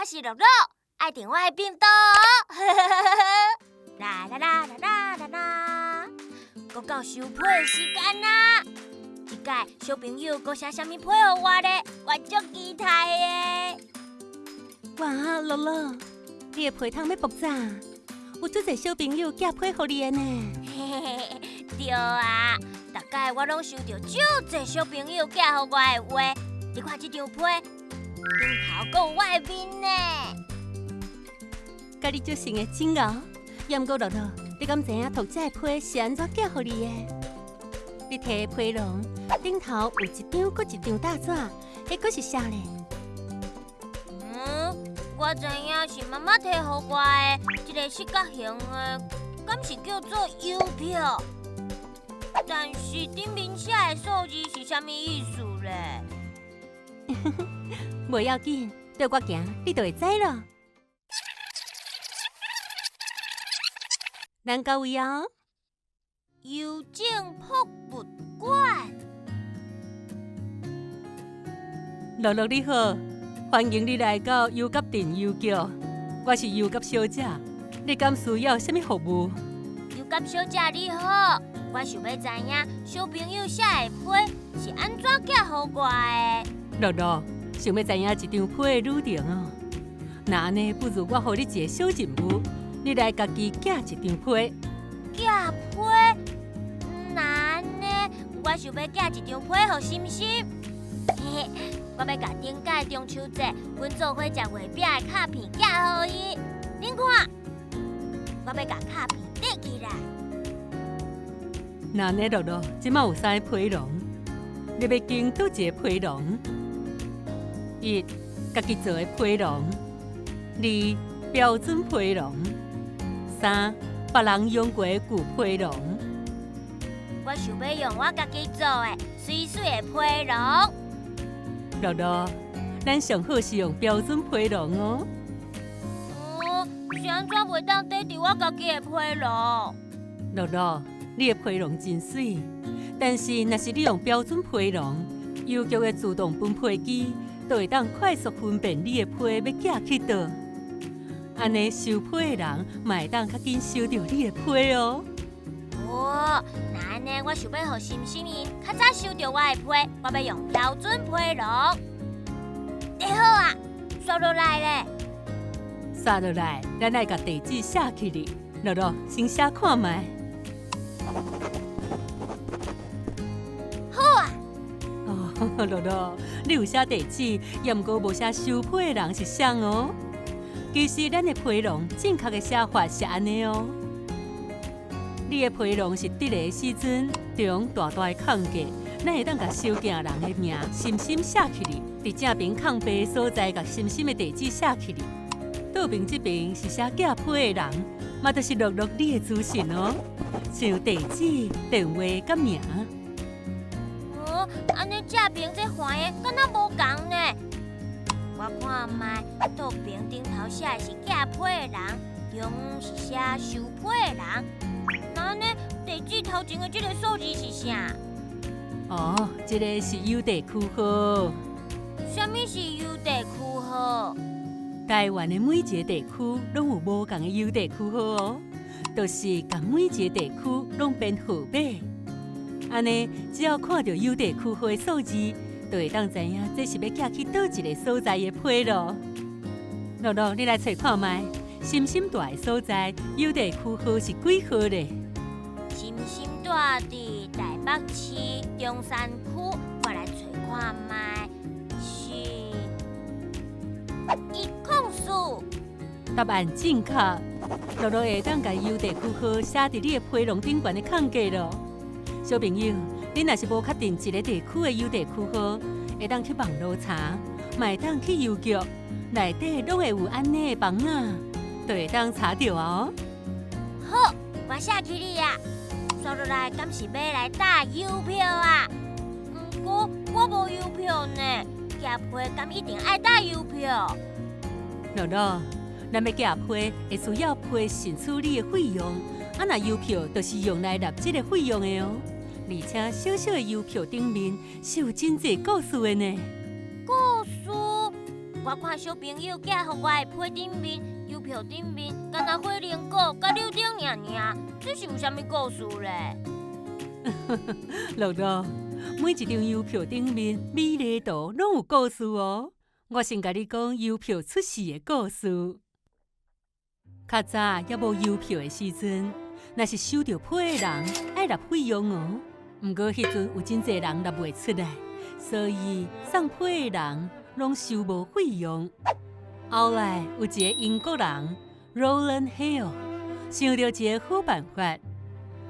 是樂樂，愛訂我的頻道。啦啦啦啦啦啦啦！閣到收批的時間啦！這擺小朋友閣寫啥物批予我咧？我足期待的。哇，樂樂，你的批筒欲爆炸，有足濟小朋友寄批予你的呢。嘿嘿嘿，對啊，逐擺我攏收著足濟小朋友寄予我的話。你看這張批，頂頭閣有我的面呢。佮你足像的真𠢕，猶毋過樂樂，你敢知影讀者的批是按怎寄予你的？你提的批籠頂頭有一張閣一張大紙，彼閣是啥咧？嗯，我知影是媽媽提予我的，這个四角形的，敢是叫做郵票？但是頂面寫的數字是啥物意思咧？無要緊，綴我行，你就會知囉。咱到位啊！郵政博物館。樂樂你好，歡迎你來到油甲鎮郵局，我是郵局小姐，你敢需要啥物服務？郵局小姐你好，我想欲知影小朋友寫的批是按怎寄予我的。樂樂，想欲知影一張批的旅程哦？那按呢，不如我予你一个小任務，你來家己寄一張批。寄批？那按呢，我想欲寄一張批予心心。嘿嘿，我欲共頂擺中秋節，阮做伙食月餅的卡片寄予伊。恁看，我欲共卡片疊起來。那按呢，樂樂，這馬有三个批籠，你欲揀佗一个批籠？一，家己做的批籠；二，標準批籠；三，別人用過的舊批籠。我想欲用我家己做的媠媠的批籠。樂樂，咱上好是用標準批籠哦。嗯，是按怎袂當綴佇我家己的批籠？樂樂，你的批籠真媠，但是若是你用標準批籠，郵局的自動分批機就會當快速分辨你的批欲寄去佗。按呢收批的人嘛會當較緊收著你的批哦。哦，那按呢，我想欲予心心𪜶較早收著我的批，我欲用標準批籠。欸好啊，煞落來咧。煞落來，咱愛共地址寫起來。樂樂，先寫看覓。好啊。哦，樂樂，你有寫地址，猶毋過無寫收批的人是誰哦。其實咱的批籠正確的寫法是按呢哦。你的批籠是佇咧的時陣，中大大的空格，咱會當共收件人的名心心寫起來，佇正爿空白的所在，共心心的地址寫起來。倒爿這爿是寫寄批的人，嘛就是樂樂你的資訊哦，像地址、電話佮名。哦，按呢正爿這橫的敢若無仝呢？我看覓，倒爿頂頭寫的是寄批的人，中是寫收批的人。那按呢，地址頭前的這个數字是啥？哦，這个是郵遞區號。啥物是郵遞區號？台灣的每一个地區攏有無仝的郵遞區號哦，就是共每一个地區攏編號碼。按呢，只要看著郵遞區號的數字，就會當知影這是欲寄去佗一个所在的批囉。樂樂，你來揣看覓，心心蹛的所在郵遞區號是幾號咧？心心蹛佇台北市中山區，我來揣看覓，是104。答案正確，樂樂會當共郵遞區號寫佇你的批籠頂懸的空格囉。小朋友，你若是無確定一个地區的郵遞區號，會當去網路查，嘛會當去郵局，內底攏會有按呢的枋仔，就會當查著啊哦。好，我寫起來啊。煞落來，敢是欲來搭郵票啊？毋過我無郵票呢，寄批敢一定愛搭郵票？樂樂，咱欲寄批，會需要批信處理的費用，啊，若郵票就是用來納這个費用的哦。而且小小的郵票頂面是有真濟故事的呢。故事？我看小朋友寄予我的批頂面，郵票頂面，敢若火龍果佮柳丁爾爾，這是有啥物故事咧？樂樂，每一張郵票頂面美麗圖攏有故事哦。我先共你講郵票出世的故事。較早猶無郵票的時陣，若是收著批的人愛納費用哦。毋過彼陣有真濟人納袂出來，所以送批的人攏收無費用。後來有一个英國人 Rowland Hill 想著一个好辦法，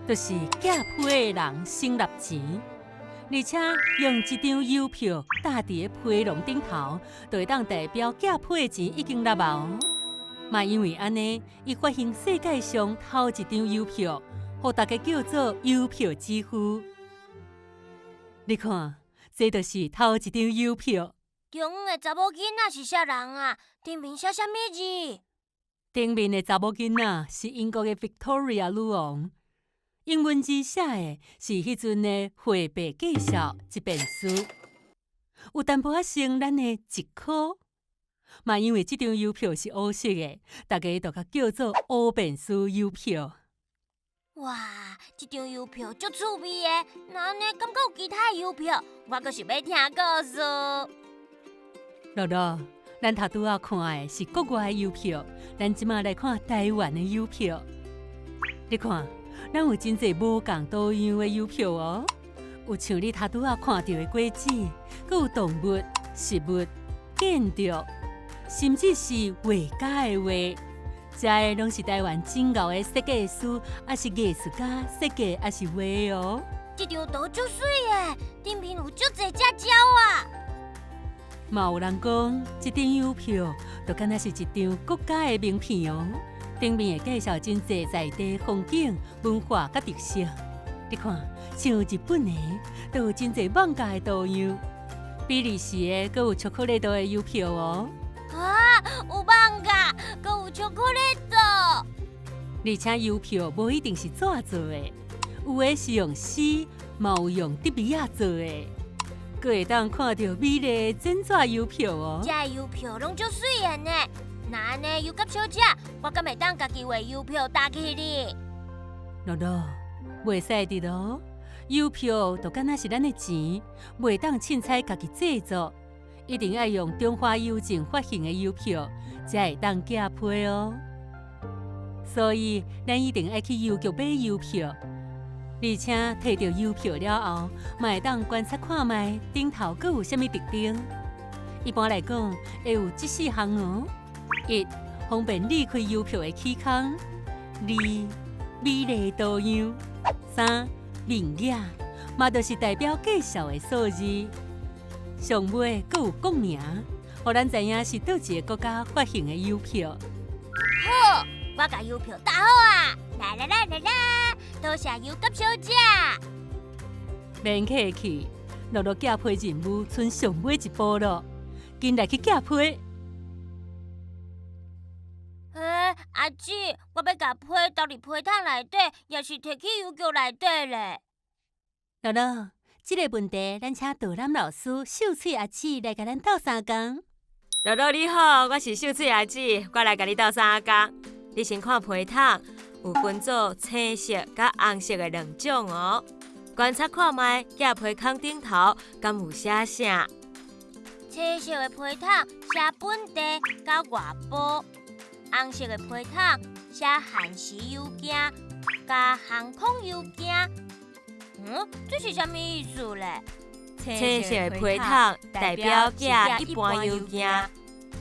就是寄批的人先納錢，而且用一張郵票貼佇个批籠頂頭，就會當代表寄批的錢已經納啊哦。嘛因為按呢，伊發行世界上頭一張郵票，予大家叫做郵票之父。你看，這就是頭一張郵票。中央的查某囡仔是啥人啊？頂面寫啥物字？頂面的查某囡仔是英國的 Victoria 女王。英文字寫的是彼陣的貨幣介紹這本書，有淡薄仔像咱的一箍。嘛因為這張郵票是烏色的，大家就共叫做烏便士郵票。哇，這張郵票足趣味的，那按呢敢閣有其他的郵票？我閣想欲聽故事。樂樂，咱頭拄仔看的是國外的郵票，咱這馬來看台灣的郵票。你看，咱有真濟無仝圖樣的郵票哦，有像你頭拄仔看著的果子，閣有動物、食物、建築，甚至是畫家的畫，這个攏是台灣真𠢕的設計師，抑是藝術家設計，抑是畫哦。這張圖足媠的，頂面有足濟隻鳥啊！嘛有人講，這張郵票就敢若是一張國家的名片哦。頂面會介紹真濟在地風景、文化佮特色。你看，像日本的，就有真濟艋舺的圖樣；比利時的，閣有巧克力豆的郵票哦。啊，有艋舺，閣有巧克力豆。而且郵票無一定是紙做的，有的是用絲，嘛有用竹篾仔做的。閣會當看著美麗的剪紙郵票哦。這郵票攏足媠的呢。那按呢，郵局小姐，我敢會當家己畫郵票貼去哩？樂樂，袂使得囉。郵票就敢若是咱的錢，袂當凊彩家己製作，一定愛用中華郵政發行的郵票，才會當寄批哦。所以，咱一定愛去郵局買郵票，而且提著郵票了後，嘛會當觀察看覓頂頭閣有啥物特徵。一般來講，會有這四項哦：一、方便你開郵票的起空；二、美麗圖樣；三、面額，嘛就是代表介紹的數字。上尾閣有國名，予咱知影是佗一个國家發行的郵票。好，我共郵票貼好啊！來來來來來，多謝郵局小姐。免客氣，樂樂寄批任務賰上尾一步囉，緊來去寄批。欸，阿姊，我欲共批投佇批桶內底，抑是提去郵局內底咧？樂樂，這个問題，咱請導覽老師秀翠阿姊來共咱鬥相共。樂樂你好，我是秀翠阿姊，我來共你鬥相共。你先看批桶，有分做青色佮紅色的兩種哦。觀察看覓，寄批孔頂頭敢有寫啥？青色的批桶寫本地佮外埔，紅色的批桶寫限時郵件佮航空郵件。嗯，這是啥物意思咧？青色的批桶代表寄一般郵件，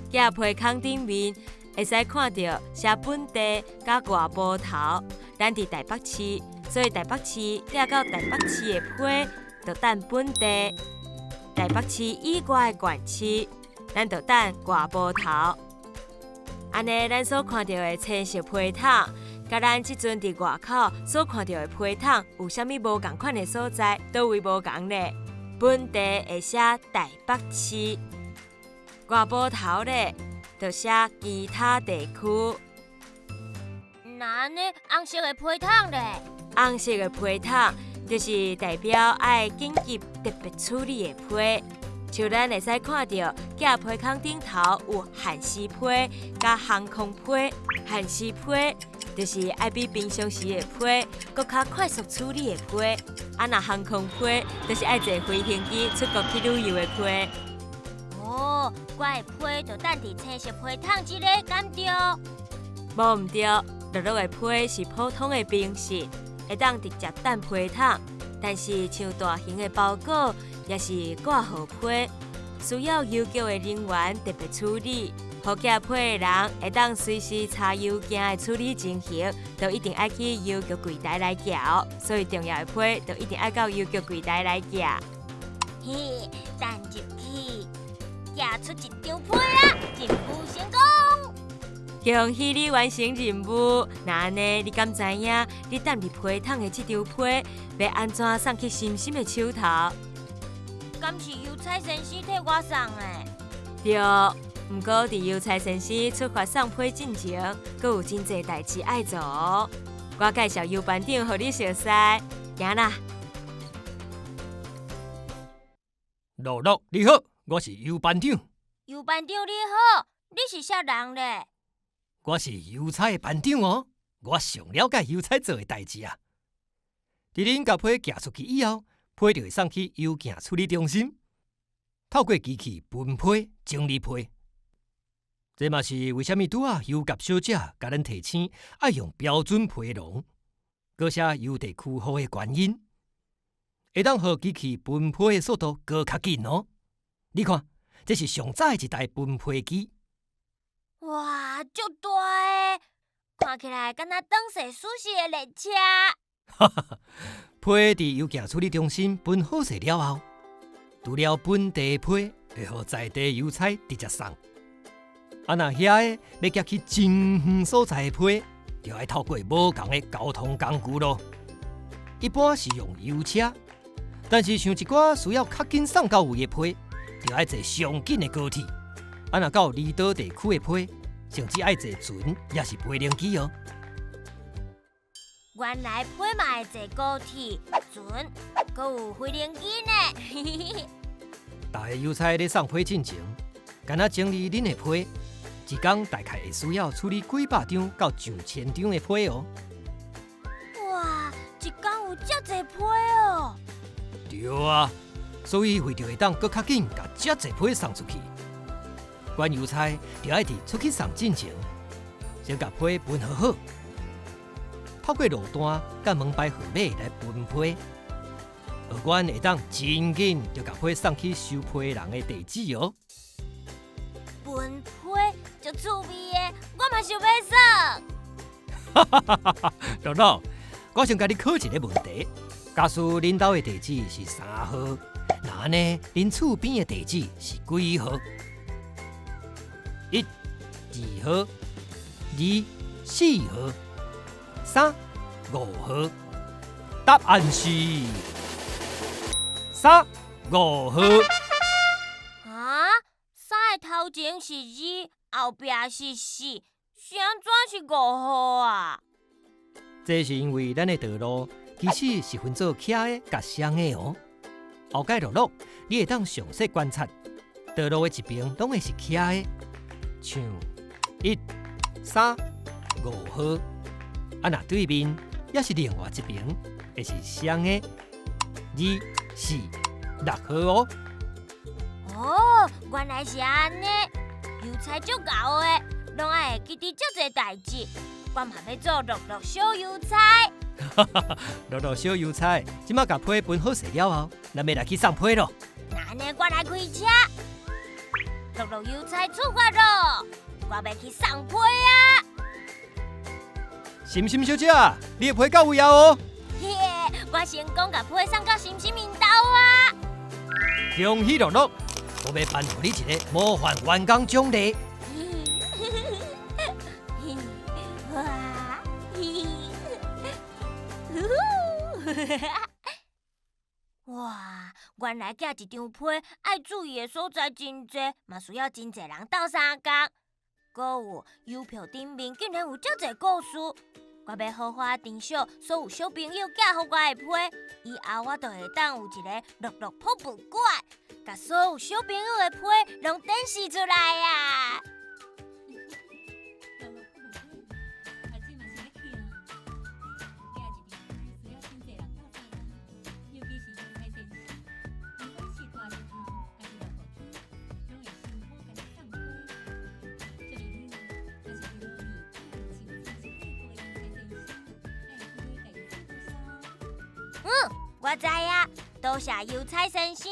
寄批孔頂面會使看著寫本地佮外埔頭。咱佇台北市，所以台北市寄到台北市的批，就等本地；台北市以外的縣市，咱就等外埔頭。按呢，咱所看著的青色批桶，佮咱這陣佇外口所看著的批桶有啥物無仝款的所在？佗位無仝咧？本地會寫台北市，外埔頭咧就寫其他地區。那按呢，紅色的批桶咧？紅色的批桶就是代表愛緊急特別處理的批，像咱會使看著寄批空頂頭有限時批佮航空批。限時批就是愛比平常時的批閣較快速處理的批。啊，若航空批就是愛坐飛行機出國去旅遊的批。哦，我的批就等佇青色批桶這个，敢對？無毋對，樂樂的批是普通的平信，會當直接等批桶。但是像大型的包裹，抑是掛號批，需要郵局的人員特別處理，予寄批的人會當隨時查郵件的處理情形，就一定愛去郵局櫃台來寄哦。所以重要的批，就一定愛到郵局櫃台來寄。嘿，等入去，寄出一張批啊，任務成功！恭喜你完成任務。那按呢，你敢知影？你等佇批桶的這張批，欲按怎送去心心的手頭？敢是郵差先生替我送的？對，毋過佇郵差先生出發送批進前，閣有真濟代誌愛做哦。我介紹郵班長予你熟似，行啦。樂樂你好，我是郵班長。郵班長你好，你是啥人咧？我是郵差的班長哦，我上了解郵差做的代誌啊。佇恁共批寄出去以後，批就會送去郵件處理中心，透過機器分批整理批。這嘛是為啥物拄仔郵夾小姐共咱提醒愛用標準批籠，閣寫郵遞區號的原因，會當予機器分批的速度閣較緊哦。你看，這是上早的一台分批機。哇，足大的，看起來敢若轉踅舒適的列車。哈哈，批佇郵件處理中心分好勢了後，除了本地批會予在地郵差直接送，啊，若遐個欲寄去真遠所在的批，就愛透過無仝的交通工具囉。一般是用郵車，但是像一寡需要較緊送到位的批，就愛坐上緊的高鐵。啊，若到離島地區的批，甚至愛坐船，抑是飛行機哦。原來批嘛會坐高鐵、船，閣有飛行機呢。逐个郵差咧送批進前，敢若整理恁的批，一工大概會需要處理幾百張到上千張的批哦。哇，一工有遮濟批哦！對啊，所以為著會當閣較緊共遮濟批送出去，阮郵差就愛佇出去送進前，先共批分好好，透過路單佮門牌號碼來分批，予阮會當真緊就共批送去收批人的地址哦。分批足趣味的，我嘛想欲耍。哈哈哈哈哈！樂樂，我先共你考一个問題：假使恁兜的地址是三號，那按呢，恁厝邊的地址是幾號？一、二號、二、四號、三、五號。答案是三、五號。啊？三的頭前是二，後壁是四，是按怎是五號啊？這是因為咱的道路其實是分做徛的佮雙的哦。後蓋樂樂，你會當詳細觀察道路的一邊攏會是徛的，像一、三、五號。啊，若對面抑是另外一邊，會是雙的二、四、六號哦。哦，原來是按呢，郵差足𠢕的，攏愛會記得遮濟代誌。我嘛欲做樂樂小郵差。哈哈哈，樂樂小郵差，這馬共批分好勢了後，咱欲來去送批囉。那按呢，我來開車。樂樂郵差出發囉，我欲去送批啊！心心小姐，你的批到位啊哦！嘿，我成功共批送到心心𪜶兜啊！恭喜樂樂，我欲頒予你一个模範員工獎勵。哇！哇！原來寄一張批愛注意的所在真濟，嘛需要真濟人鬥相共。閣有郵票頂面竟然有遮濟故事，我欲好好珍惜所有小朋友寄予我的批，以後我就會當有一个樂樂博物館，共所有小朋友的批攏展示出來啊！嗯，我知影，多謝郵差先生，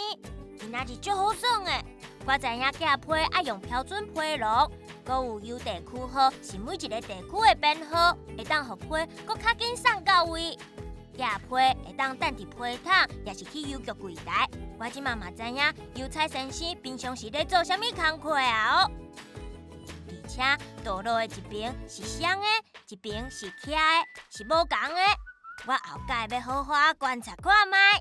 今仔日足好耍的。我知影寄批愛用標準批籠，閣有郵遞區號是每一个地區的編號，會當予批閣較緊送到位。寄批會當等佇批桶，抑是去郵局櫃台。我這馬嘛知影郵差先生平常時咧做啥物工課啊？哦，而且道路的一邊是雙的，一邊是徛的，是無仝的。我後蓋欲好好仔觀察看覓。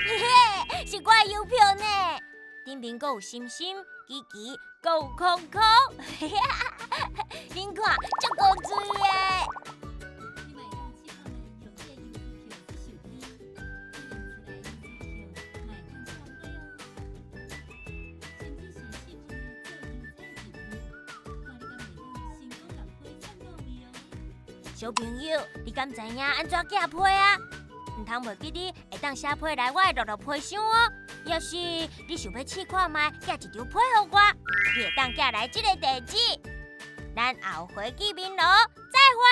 嘿嘿，是我的郵票呢，頂面閣有心心、雞雞，閣有空空，恁看，足古錐的。小朋友，你敢知影按怎寄批啊？毋通袂記你會當寫批來我的樂樂批箱哦。抑是你想欲試看覓，寄一張批予我，你會當寄來這个地址。咱後回見面囉，再會。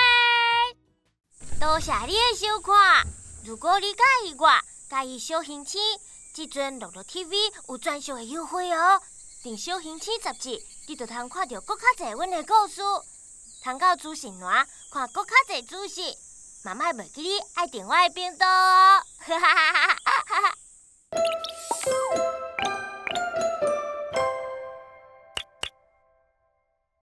多謝你的收看。如果你佮意我，佮意小星星，這陣樂樂 TV 有專屬的優惠哦。訂小星星雜誌，你就通看著閣較濟阮的故事，通到資訊欄看閣較濟資訊。嘛莫袂記你愛訂我的頻道哦。哈哈哈哈。